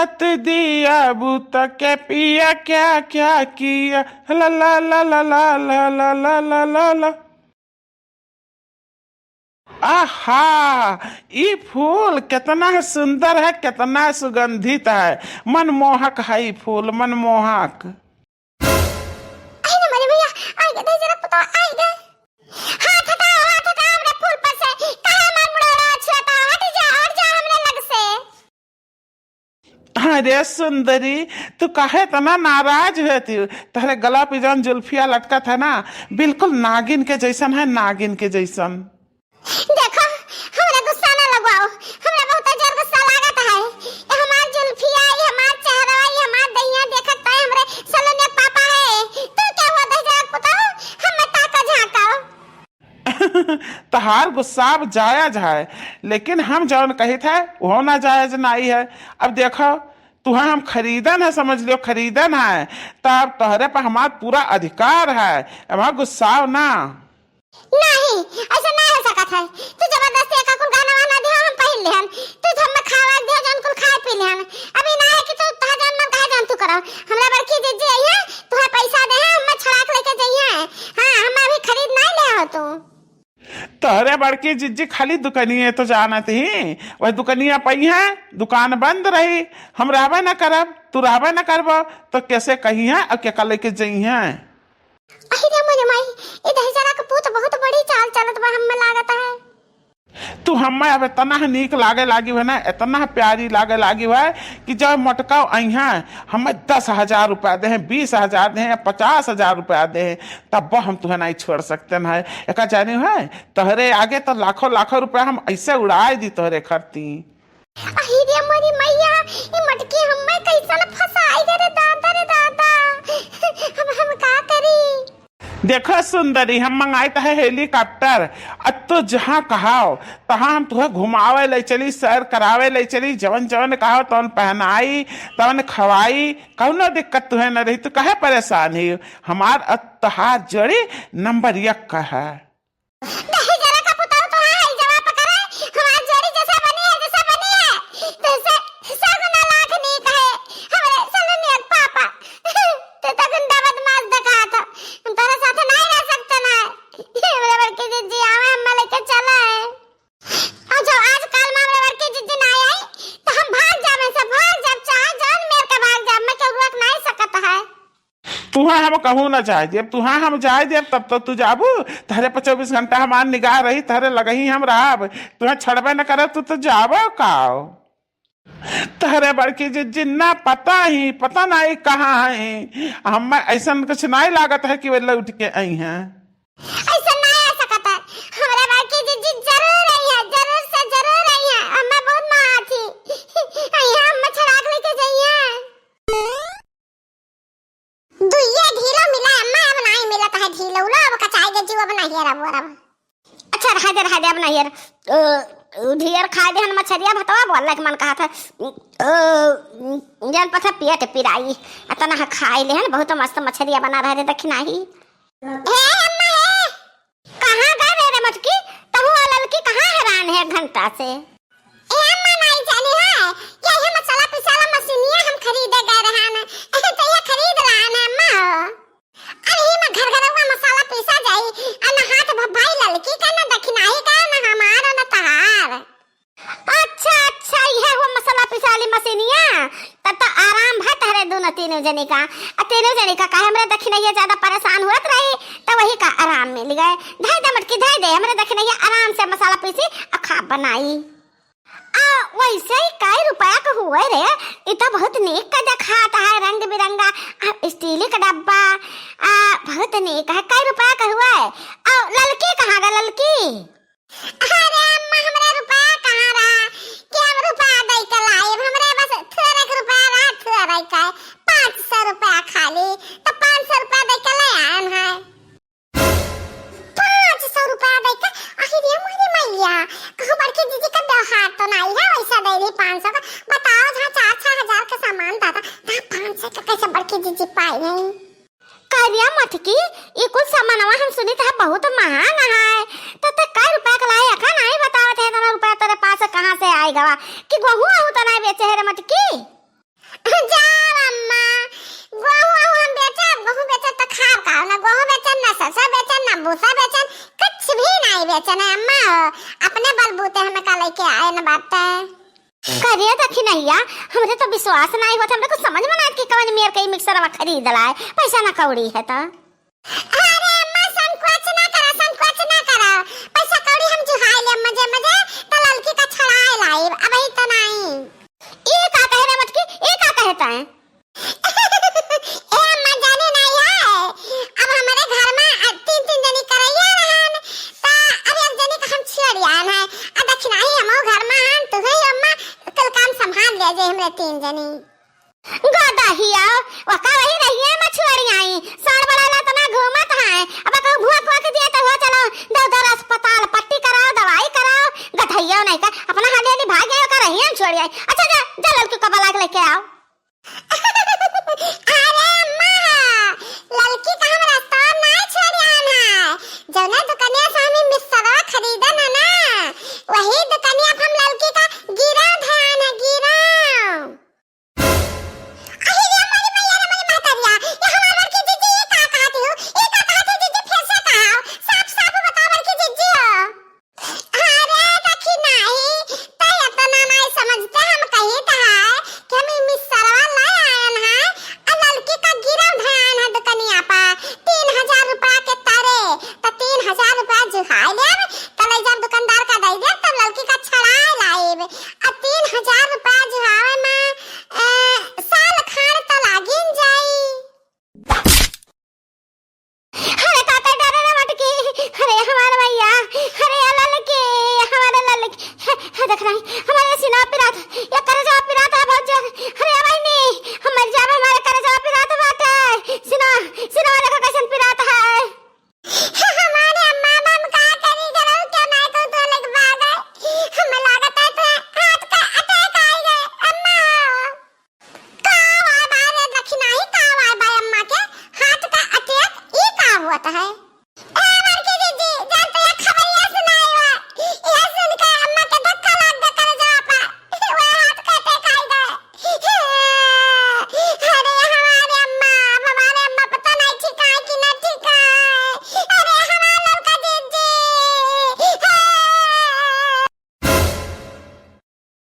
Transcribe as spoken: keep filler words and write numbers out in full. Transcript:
मत दिया बूता के पिया, क्या क्या किया, ला ला ला। आहा, ई फूल कितना सुंदर है, कितना सुगंधित है, मनमोहक है ई फूल, मनमोहक। आई ना मोरे भैया, आई गे, दहिजरा पुतवा, आई गे। हाथ हटाओ, हाथ हटाओ हमरे फूल पर से, काहे हमार मुड़ौरा छुआता, हट जा, हट जा हमरे लग से। अरे सुंदरी, तू काहे इतना नाराज होती हो? तोहरे गला पे जौन जुल्फिया लटकत है ना, बिल्कुल नागिन के जैसन है, नागिन के जैसन। देखो, हमरा गुस्सा ना लगवाओ, हमरा बहुत जोर गुस्सा लागत है। ये हमार जुल्फिया, ये हमार चेहरा, ये हमार दहिया देखत है हमरे सलोनिया के पापा है। तू क्या हुआ दहिजरा पुतवा? हम में ताका झांकाओ। तहार गुस्सा अब जायज है, लेकिन हम जौन कहित है, वो नाजायज नाई है। अब देखो, तुहे हम खरीदन है, समझ लियो, खरीदन है, तब तोहरे पर हमार पूरा अधिकार है। अब हमार गुस्साओ ना। नहीं, ऐसा ना हो सकत है। तू जबरदस्ती एका कुल गहना वहना दिया, हम पहिन लेहन। तू तो हमें खावा दिया, जौन कुल खाए पी लेहन। अभी ना है कि तू तोहार जौन मन कहे जौन तू करो। हमरा बड़की जिज्जी आई है, तुहे पैसा दे है, हमें छड़ाक लेके जाइए। हाँ, हमें अभी खरीद नहीं ले हो तू। तोहरे बड़की जिज्जी खाली दुकनिए तो जानत ही, वह दुकनिया पइहे, दुकान बंद रही, हम रहबे न करब, तू रहबे न करब, तो कैसे कहिहे और केका लेके जइहे? अहि रे मोरे माई, ई दहिजरा के पूत बहुत बड़ी चाल चलत बा, हम्मे लागत है। तू हम्मे अब इतना नीक लागे लागी है ना, इतना प्यारी लागे लागी है कि जब मोटका अइहे, हम्मे दस हजार रुपया देहे, बीस हजार देहे, पचास हजार रुपया देहे, तब हम तुहे नहीं छोड़ सकते न है। एका जानी है, तोहरे आगे तो लाखों लाखों रुपया हम ऐसे उड़ाए दी तोहरे खरती। अहि रे मोरी मैया, ई मटकी हम्मे कैसन फंसाई गे रे दादा, रे दादा। अब हम का करी? देखो सुंदरी, हम मंगाइत है helicopter। अब तू जहाँ कहाओ, तहाँ हम तुहे घुमावे ले चली, सैर करावे ले चली, जवन जवन कहाओ, तवन पहनाई, तवन खवाई, कौनो दिक्कत तुहे न रही। तू काहे परेशान ही? हमार अब तोहार जोड़ी नंबर एक का है। दहिजरा का पुतौ तो है, जवा पकड़े, हमार जोड़ी जैसे बनी है, जैसे बनी है, तैसे सगुना लाख नीक है, हमरे सलोनिया के पापा। तू तो गुंडा बदमाश देखात ह, हम तोरे साथ नहीं रह सकते ना। हमरे बड़की जिज्जी आवे, हम्मे लेके चला है। और जो आज काल में हमरे बड़की जिज्जी ना आई, तो हम भाग जाबे से, भाग जाब, चाहे जान मेर के भाग जाब, मैं केहू रोक नहीं सकत है। तुहे हम कहूँ ना जाए देब, तुहे हम जाए देब, तब तो तू जाबू, तहरे पर चउबीस घंटा हमार निगाह रही, तहरे लगही हम रहब, तुहे छड़बे न करब, तू तो जाबो काओ। तहरे बड़की जिज्जी ना पता ही, पता नहीं कहाँ है, हम्मे ऐसन कुछ नहीं लागत है कि वे लौट के अइहे। ऐसा नहीं आ सकत है, हमरा बड़की जिज्जी जरूर अइहे, जरूर से जरूर अइहे, हम्मे बहुत माँ थी, अइहे हम्मे छड़ाक लेके जइहे। दुइये ढीलो मिला अम्मा, अब नाई मिलत है ढीलो उलो, अब कचाई के जीव अब नहीं रब रब। अच्छा, रह दे, रह दे, अब नहीं यार। अ, ढेर खाए देहन मछरिया भतवा, बोलने के मन कहा था। अ, जान पता पेट पिराई, इतना खाए लेहन, बहुत मस्त मछरिया बना रहे थे, दखिनाही। हे अम्मा, हे। कहाँ गए रे, रे मटकी? तहु आ ललकी कहाँ हैरान है घंटा से? ए अम्मा, नाई जानी है, यही मसाला पिसाला मशीनिया हम खरीदे गए रहन, तो ये खरीद लान है अम्मा हो। अरे ही में घर घरवा मसाला पीसा जाई, आ ना हाथ भभाई ललकी का, ना दखिनाही का, ना हमार, ना तहार। अच्छा, अच्छा, इहे हुआ मसाला पिसाली मशीनिया। तब तो आराम भा तहरे दोनों तीनों जने का। आ तीनों जने का काहे हमरे दखिनैया ज्यादा परेशान होत रही, तो वही का आराम मिल गए। धइ दे मटकी, धइ दे, हमरे दखिनैया आराम से मसाला पीसी आ खा बनाई। आ वैसे ही कई रुपया का हुए रे, इ तो बहुत नीक का देखात है, रंग बिरंगा, आ स्टील का डब्बा, आ बहुत नीक है, कई रुपया का हुए। आ ललकी कहाँ गा ललकी? अरे अम्मा, हमरा रुपया कहाँ रहा कि हम रुपया दे के लाइब? हमरे बस थोड़े के रुपया रहा, थोड़े का, पाँच सौ रुपया खाली, तो पाँच सौ रुपया दे के ले आयन है। पाँच सौ रुपया दे के? अरे रे मोरी मैया, कहूँ बड़की जीजी का व्यवहार तो नहीं है, वैसा दे रही पाँच सौ का। बताओ, जहाँ चार छह हजार का सामान दादा, तहाँ पाँच सौ का कैसे बड़की जीजी पाई है? करिया मटकी, ई कुल सामानवा हम सुनित है बहुत महंग है। त ते कै रुपया के लाई, अखा नाहीं बतावत है, इतना रुपया तेरे पास कहाँ से आइ गवा? कि गहूँ आहू त नाहीं बेचे है रे मटकी? जाओ अम्मा, गोहूँ वहूँ हम बेचब, गोहूँ बेचब त खाब का? ना गोहूँ बेचन, ना सरसों बेचन, ना भूसा बेचन, कुछ भी नाहीं बेचन है अम्मा हो। अपने बलबूते हमें का लइके आए न बाटे। करिए दखिनहिया, हमरे तो विश्वास नाहीं होत, हमरे कुछ समझ में ना आत कि कवन मेर के ई मिक्सरवा खरीद लाए, पैसा ना कौड़ी है तो। अरे अम्मा, संकोच ना करा, संकोच ना करा। पैसा कौड़ी हम जुहाई लेब मजे मजे, त ललकी का छड़ाए लाइब, अबही त नाहीं। ई का कहे रे मटकी, ई का कहे तैं? ए अम्मा, जाने नाहीं है, अब हमरे घर में, अ, तीन तीन जनी करैया रहन, त अब एक जनी का हम छेड़ियान है, आ दखिनही हमहू घर में हन, तुहू अम्मा, कुल काम संभाल ले जे हमरे तीन जनी। गदहिया, वका वही रहिए मछुआरी आई। साँड़ बड़ाला तना घूमत है। अब कहूँ भुआ कुआ के दिया तो हुआ चलो, दो दो अस्पताल पट्टी कराओ, दवाई कराओ, गदहिया नहीं का, अपना हाली हाली भाग गए, वका रहिए मछुआरी आई। अच्छा जा, जा ललकी का बलाक लेके आओ। अरे अम्मा, ललकी का हम रास्ता में नहीं छोड़ी आन है। जौने दुकानिया से हम ई मिक्सरवा खरीदन है ना, वही दुकानिया पे हम ललकी का गिराव धयान है, गिराव। अरे रे मोरी मैया रे मोरी महतरिया, ये हमार बड़की जीजी, ये का कहत हो? ये का कहत हो जीजी, फिर से कहो, साफ साफ बताओ बड़की जीजी हो। अरे दखिनही, तै इतना नाहीं समझते, हम कहित है कि हम ई मिक्सरवा लै आयन है, आ ललकी का गिराव धयान है दुकनिया पा, तीन हजार रुपया के तरे, त तीन हजार रुपया जुहाई लेब, त लै जाब दुकानदार का दइ देब, तब ललकी का छड़ाए लाइब। आ तीन हजार रुपया जुहावे में, ए, साल खाड़ त लागिन जाई। अरे काका, डरे ना मटकी, अरे हमार मैया, अरे ललकी, हमार ललकी, हे, हे देख रही, हमारे सीना पिरात, ये करेजा पिरात है बहुत जोर, अरे बहिनी, हम मर जाब, हमारे करेजा पिरात बाटे, सीना, सीना देखो कैसन पिरात है। हमारे अम्मा, अब हम का करी, घरवा के नाई तो तो लग भागे। हमें लागत है तो heart का attack आई गए, अम्मा। का वाय बाय रे दखिनही, का वाय बाय अम्मा के heart का attack, ई का होत है?